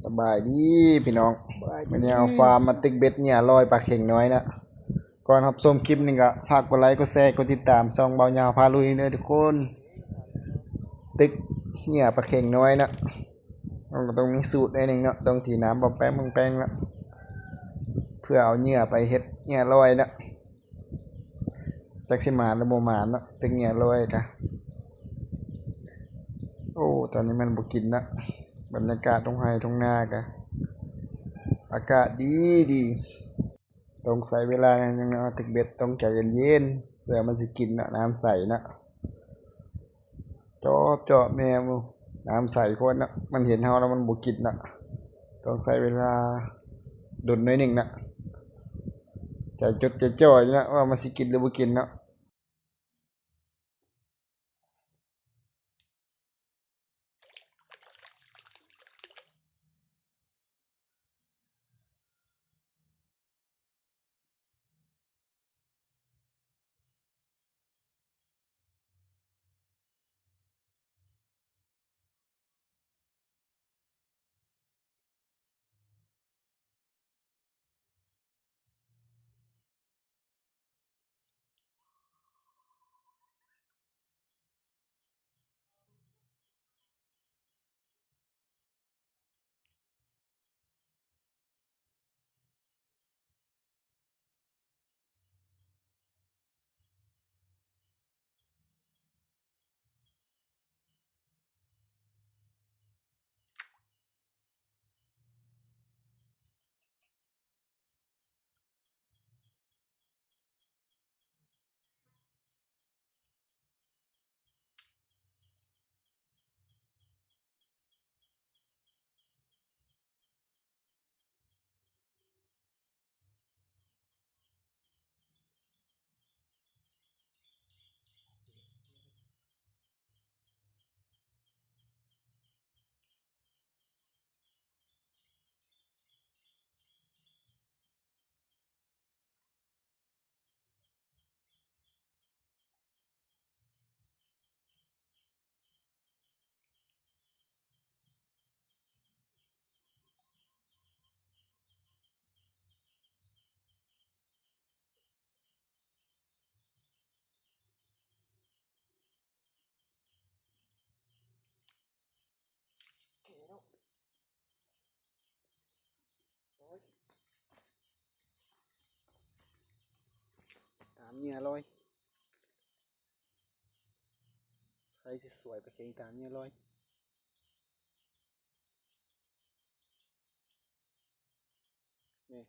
ສະບາຍດີພີ່ນ້ອງ ສະບາຍດີ ມື້ນີ້ເຮົາຟາມມາຕຶກເບັດເຫຍື່ອລອຍປາເຂັງນ້ອຍນະ. ກ່ອນຮັບຊົມຄລິບນີ້ກໍຝາກກົດໄລ ກົດແຊ ກົດຕິດຕາມຊ່ອງເບົາຍາວພາລຸຍເດີທຸກຄົນ. ຕຶກເຫຍື່ອປາເຂັງນ້ອຍນະ ມັນກໍຕ້ອງມີສູດໜ້ອຍໜຶ່ງເນາະ ຕ້ອງຕີນ້ຳປອມແປງປອມແປງນະ ເພື່ອເອົາເຫຍື່ອໄປເຮັດເຫຍື່ອລອຍນະ. ຈັກຊິໝານຫຼືບໍ່ໝານເນາະ ຕຶກເຫຍື່ອລອຍກະ. ໂອ້ ຕອນນີ້ມັນບໍ່ກິນນະ. ບັນຍາກາດທົ່ງໄຮ່ທົ່ງນາກະ ອາກາດດີດີ. ຕ້ອງໃຊ້ເວລາໜ້ອຍໜຶ່ງເນາະ ຕຶກເບັດຕ້ອງໃຈເຢັນໆ ເພື່ອມັນຊິກິນເນາະ ນ້ຳໃສເນາະ. ຈອບ ຈອບແມ່ ນ້ຳໃສໂພດເນາະ ມັນເຫັນເຮົາແລ້ວມັນບໍ່ກິນເນາະ. ຕ້ອງໃຊ້ເວລາດົນໜ້ອຍໜຶ່ງເນາະ ໃຈຈົດໃຈຈ່ອຢູ່ເນາະ ວ່າມັນຊິກິນຫຼືບໍ່ກິນເນາະ. ຕາມເຫຍື່ອລອຍ ໃສ່ສວຍໆ ປາເຂັງຕາມເຫຍື່ອລອຍ. ນີ້